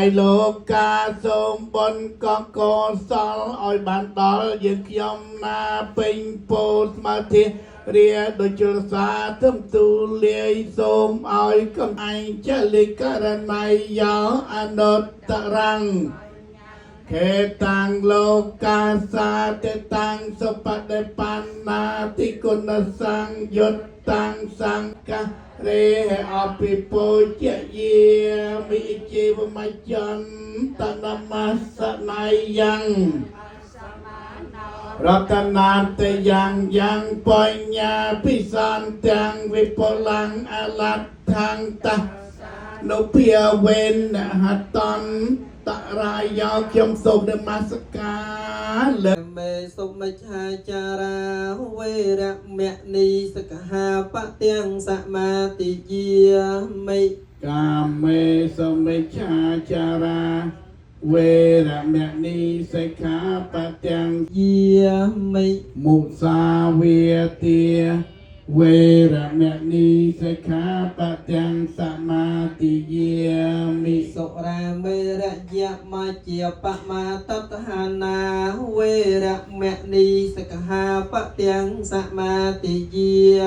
ហើយលោកកាសូមបុណ្យកកុសលឲ្យបានដល់យើងខ្ញុំណាពេញពោលស្មាធិរាដូចជលសាធំទូលាយសូមឲ្យកំឯងចលិករណៃយោអនុត្តរੰខេតាំងលោកាសាតិតាំងសុបដិបណ្ណាតិគុណសង្យុត្តតាំងសង្ករេអភិពុជយាមិជីវមច្ចន្តនមស្សនយ៉ាងរតនាតយ៉ាងយ៉ាងបញ្ញាពិសន្ទាំងវិពលੰអលដ្ឋੰតនុភាវេនហតន្តរាយោខ្ញុំសូមនមស្ការលើ មេសុមិច្ឆាចារាវេរមណីសិក្ខាបទាំងសមាទិយាមិ កាមេសមិច្ឆាចារាវេរមណីសិក្ខាបទាំង យាមិ មុសាវាទាវេរមណីសិក្ខាបទាំងសមាទិយាមិ សុរាមេរយមជ្ជបមាតតហានាវេរមណីសិក្ខាបទាំងសមាទិយា